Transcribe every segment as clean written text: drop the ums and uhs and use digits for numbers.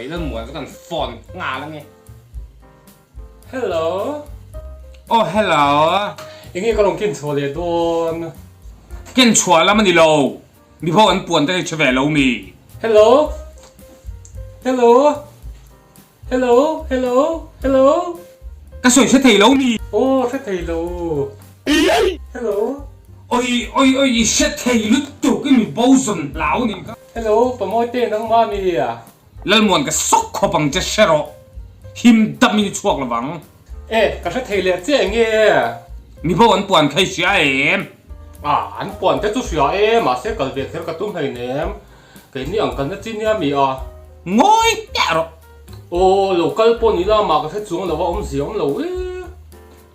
Khawi lal muan ka kan phone nghal ange. Hello. Aw hello. Enge ka rawn ken chhuah leh dawn? Ken chhuah lam a ni lo. Mi ho an puan te hi chhe ve lo mi. Hello. Hello. Hello. Hello. Hello. Ka sawi hre thei lo mi. Aw hre thei lo. Hello. Oi oi oi i hre thei lutuk i mi bo zawn hlau nih kha. Hello Pamawite nangmah mi a. Lalmuan ka sawk khawp ang che hre rawh. Him dam in i chhuak lovang. E, ka hre thei leh chiah enge? Mi bo an puan kha i hria em? A, an puan te chu hria e, mahse kal ve kher ka tum hleinem. Keini ang kalna chi nia mi a. Ngawi teh rawh. Aw, lo kal pawh ni la mah ka hre chuang lo a, awmzia awm lo e.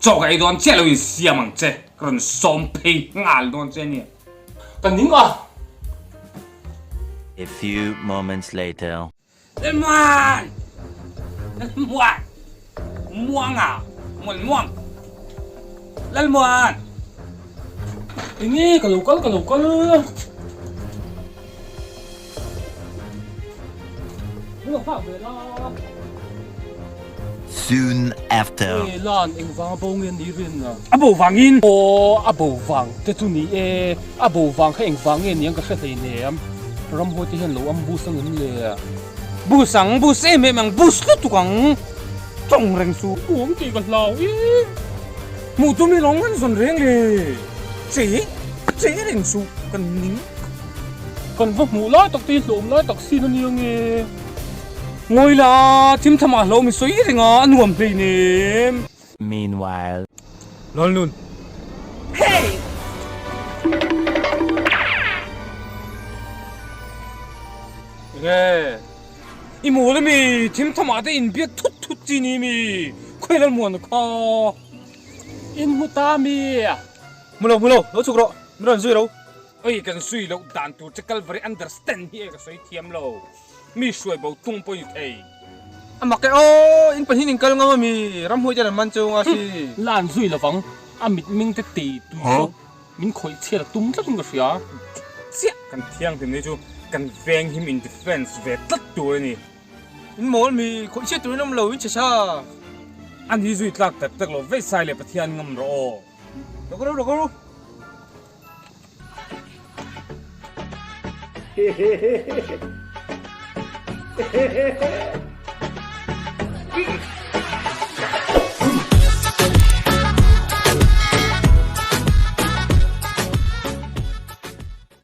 Chaw ka ei dawn chiah lo in siam ang che, ka rawn sawm phei nghal dawn che ania. Ka ning a. A few moments later. Lalmuan! Lalmuan! Muanga! Muan muang! Lalmuan! Enge ka lo kal ka lo kal. Hung a nghak ve la. Soon after. Nge lan eng vang a bo nge ni rin a? A bo vangin. Aw a bo vang te chu ni e, a bo vang kha eng vang nge niang ka hre hleinem. Ramhuai te hian lo am bus ang em le? Bus ang, bus em em ang, bus lutuk ang. Tawng reng chu. Uang tih ka hlau i. Hmuh tum i lawng an zawn reng le. Che, che reng chu kan ning. Kan va hmuh lai tak te hi hlawm lai tak sin a nia nge? Ngawi la, thim tham ah hlawm i sawi reng a, a nuam hleinem. Meanwhile. Lalnun. Hey! Nge? I mawl ami, thim tham ah te in biak thut thut chi ni mi? Khawi Lalmuana kha. In hmu ta mi? Hmu lo, hmu lo, lo chhuk rawh, min rawn zui ro. Oi kan zui loh dan tur che Calvary understand hi e ka sawi thiam lo. Mi hruai bo tung pawh i ni thei. A mak e aw, in pahnih in kal ngam ami, ramhmui ten an man chu nga si. La an zui lovang, a mitming te ti tui chu min khawih chhiat a tum tlat in ka hria. Dik chiah kan thianghlim ni chu kan veng him in defense ve tlat tur a ni. In mawl mi khawih chhiat turin awm lo in chhe sa. A ni zui tlak tak tak lo vei sai leh Pathian ngam rawh aw. Rawk ru rawk ru.